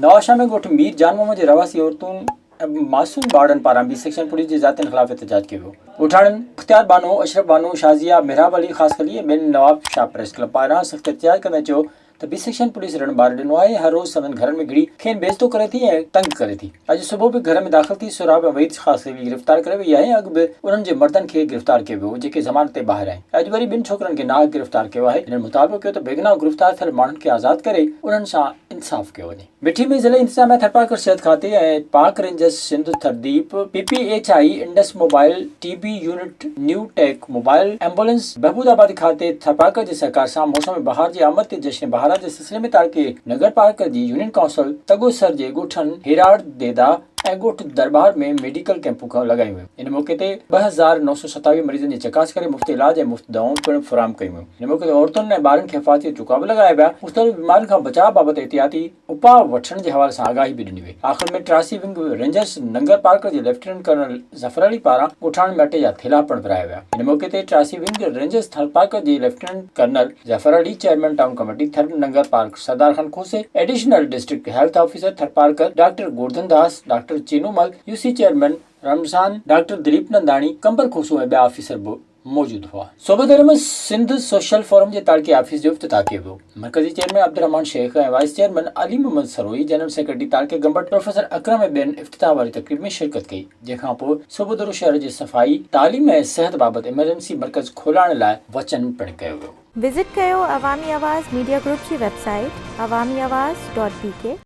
نوابشاهه ۾ ڳوٺ مير جان محمد جي رهواسي عورتن ۽ معصوم ٻارڙن پاران بي سيڪشن پوليس جي زيادتين خلاف احتجاج ڪيو ويو. ڳوٺاڻن مختيار بانو، اشرف بانو، شازيه، محراب علي خاصخيلي ۽ ٻين نوابشاهه پريس ڪلب پاران سخت احتجاج ڪندي چيو ته بي سيڪشن پوليس رڻ ٻار ڏنو آهي، هر روز سندن گهرن ۾ گهڙي کين بي عزتو ڪري ٿي ۽ تنگ ڪري ٿي. اڄ صبح به گهر ۾ داخل ٿي سهراب ۽ وحيد خاصخيلي کي گرفتار ڪري وئي آهي ۽ اڳ به انهن جي مردن کي گرفتار ڪيو ويو هو جيڪي ضمانت تي ٻاهر آهن ۽ اڄ وري ٻن ڇوڪرن کي ناحق گرفتار ڪيو آهي. هنن مطالبو ڪيو ته بيگناهه گرفتار ٿيل ماڻهن کي آزاد ڪري انهن سان انصاف ڪيو وڃي. مٺي ۾ ضلعي انتظاميا ٿرپارڪر صحت کاتي ۽ Pak rangers Sindh Thardeep, P P H I, Indus mobile, T B unit, new tech mobile ambulance, بهبود آبادي کاتي ٿرپارڪر جي سهڪار سان موسم بهار جي آمد تي جشن بهاران جي سلسلي ۾ تعلقي نگرپارڪر جي يونين ڪائونسل تڳوسر جي ڳوٺن هيراڙ ديدا ۽ ڳوٺ درٻار ۾ ميڊيڪل ڪئمپون لڳايون ويون. ان موقعي تي 2927 مريضن جي چڪاس ڪري مفت علاج ۽ مفت دوائون پڻ فراهم ڪيون ويون. ان موقعي تي عورتن ۽ ٻارن کي حفاظتي ٽڪا به لڳايا ويا. مختلف بيمارين کان بچاء بابت احتياطي اپاء وٺڻ جي حوالي سان آگاهي به ڏني وئي. آخر ۾ 83 ونگ رينجرز ننگر پارڪر جي ليفٽيننٽ ڪرنل ظفر علي پاران ڳوٺاڻن ۾ اٽي جا ٿيلها پڻ ورهايا ويا. ان موقعي تي 83 ونگ رينجرز ٿرپارڪر جي lieutenant colonel Zafar Ali, chairman town committee Thar Nangar Parkar Sardar Khan Khoso, additional district health officer Tharparkar doctor Gordhan Das, doctor Chino Mal, U C chairman Ramzan, doctor Dilip Nandani, Qambar Khoso ۽ ٻيا officer به موجود هئا. صوبيدر ۾ Sindh social forum جي تعلقي office جو افتتاح ڪيو ويو. مرڪزي chairman Abdulrahman Shaikh ۽ vice chairman Ali Muhammad Sarohi, general secretary تعلقي گمبٽ پروفيسر اڪرم ۽ ٻين افتتاح واري تقريب ۾ شرڪت ڪئي، جنهن کان پوء صوبيدرو شهر جي صفائي، تعليم ۽ صحت بابت ايمرجنسي مرڪز کولائڻ لاء وچن پڻ ڪيو ويو. وزٽ ڪيو عوامي آواز ميڊيا گروپ جي website Awami Awaz dot B K.